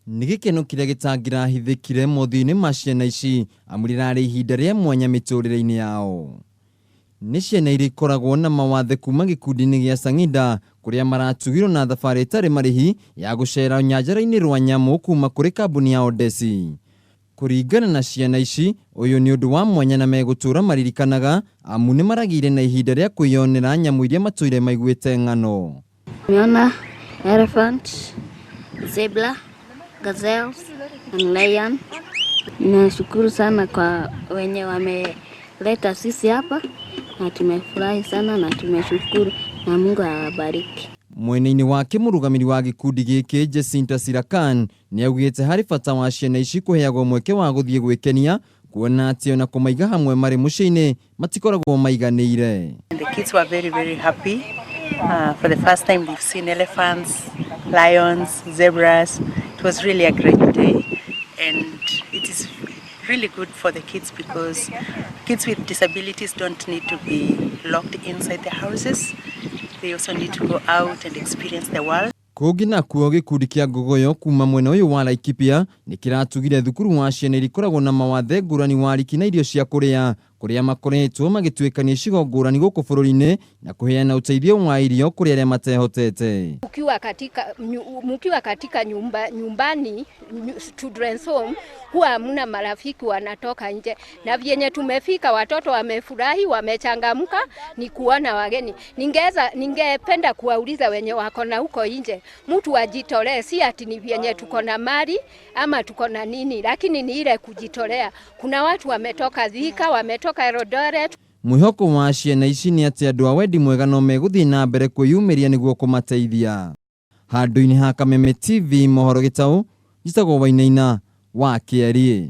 Nĩ gĩkeno kĩrĩa gĩtangĩrahithĩkire mothiũ-inĩ ma ciana ici amu rĩrarĩ ihinda rĩa mwanya mĩtũrĩre-inĩ yao. Nĩ ciana iria ikoragwo na mawathe kuma gĩkundi-inĩ gĩa Sangida kũrĩa maratugirwo na thabarĩ ĩtarĩ marĩhi ya gũcera nyanjara-inĩ rwa nyamũ kuma kũrĩ kambuni ya Odesi. Kũringana na ciana ici, ũyũ nĩ ũndũ wa mwanya na megũtũra maririkanaga amu nĩ maragĩire na ihinda rĩa kwĩyonera nyamũ iria matũire maiguĩte ng'ano. Nimeona elephant, zebra, gazelles and lion. Nashukuru sana kwa wenye wameleta sisi hapa na tumefurahi sana na tumeshukuru na Mungu awabariki. Mwena-inĩ wake mũrũgamĩri wa gĩkundi gĩkĩ Jacinta Sirakan nĩ augĩte harĩ bata wa ciana ici kũheagwo mweke wa gũthiĩ gwĩkenia kuona atĩ ona kũmaiga hamwe marĩ mũciĩ-inĩ matikoragwo maiganĩire. The kids were very, very happy. For the first time, they've seen elephants, lions, zebras. It was really a great day. And it is really good for the kids because kids with disabilities don't need to be locked inside the houses. They also need to go out and experience the world. Kũngĩ nakuo gĩkundi kĩa Ngogoyo kuma mwena ũyũ wa Laikipia nĩ kĩratugire thukuru wa ciana iria ikoragwo na mawathe ngũrani wariki na irio cia kũrĩa kũrĩa makoretwo magĩtuĩkania icigo ngũrani gũkũ bũrũri-inĩ na kũheana ũteithio wa irio kũrĩ arĩa matehotete. Mkiwa katika nyumba, nyumbani children's home huwa hamna marafiki wanatoka nje, na vyenye tumefika watoto wamefurahi, wamechangamka ni kuona wageni. Ningependa kuwauliza wenye wako na huko nje, mtu ajitolee, si ati ni vyenye tuko na mali ama tuko na nini, lakini ni ile kujitolea. Kuna watu wametoka Thika, wametoka Eldoret. Mwĩhoko wa ciana ici nĩ atĩ andũ a wendi mwega no megũthiĩ na mbere kwĩyumĩria nĩguo kũmateithia. Handũ-inĩ ha Kameme TV mohoro gĩtaũ, njĩtagwo Wainaina wa Kĩariĩ.